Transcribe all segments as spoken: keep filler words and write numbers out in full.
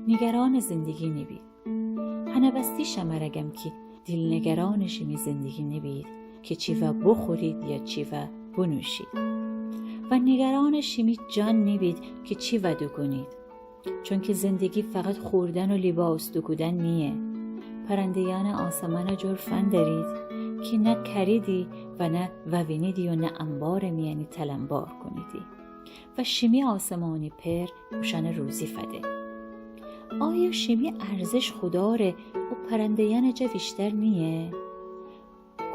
نیگرانٚ زندگی نیبید. هنٚ وستی شمره گم کی دیل نگرانٚ شیمی زندگی نیبید کی چی وا بوخورید یا چی وا بونوشید. و نیگرانٚ شیمی جان نیبید کی چی وا دوکونید. چونکی زندگی فقط خوردن و لیباس دوکودن نییه. پرنده‌یأنٚ آسمانٚ جور فندریدی کی نه کریدی و نه ووینیدی و نه انبارٚ میأنی تلنبار کونیدی. و شیمی آسمانی پئر اوشأنه روزی فده. آیا شیمی ارزش خوداره او پرنده‌یأنٚ جا ویشتر نییه؟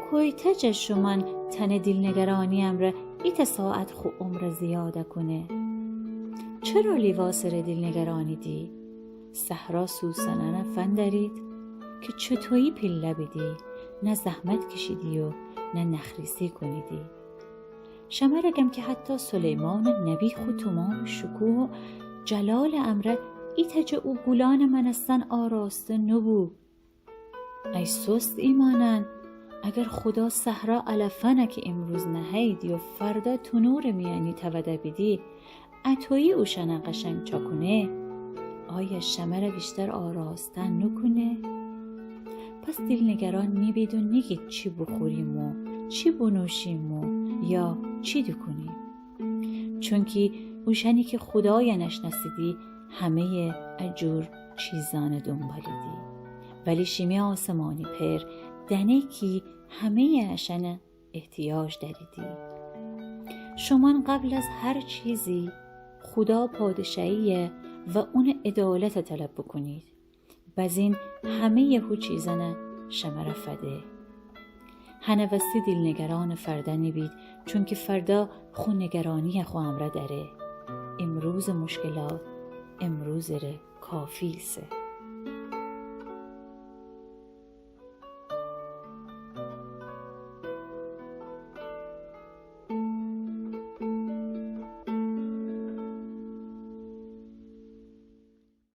کویتأ جا شومأن تأنه دیل نگرانی امرأ ایتأ ساعت خو عمره زیاده کونه؟ چرا لیواسٚ ره دیل نگرانیدی؟ صحرا سوسنأنه فندرید کی چوطویی پیله بیدی، نه زحمت کشیدی و نه نخ‌ریسی کونیدی. شمره گم کی حتی سلیمانٚ نبی خو تومامٚ شکوه و جلالٚ امرأ ایتأ جا او گولأنٚ مأنستن آراسته نوبو. ای سست ایمأنأن، اگر خودا صحرا علفأنه کی امروز نهه‌ییدی و فردا تونورٚ میأنی توده بیدی، اطویی اوشأنه قشنگ چاکونه، آیا شمره ویشتر آراسته نوکونه؟ پس دیل نگران نیبید و نیگید چی بوخوریم و چی بونوشیم و یا چی دوکونیم. چونکی اوشأنی کی خودایه نشنأسیدی، همه‌یٚ اجور چیزأنه دونبالیدی. ولی شیمی آسمانی پئر دأنه کی همه‌یٚ اشأنه احتیاج دأریدی. شومأن قبل از هر چیزی خودا پادشاهیی و اونٚ عدالته طلب بوکونید. بزین همه‌یٚ هو چیزأنه شمره فده. هنٚ وستی دیل نگرانٚ فردا نیبید، چونکی فردا خو نگرانیی خو امرأ دأره. امروزٚ مشکلات امروزٚ ره کافی ایسه.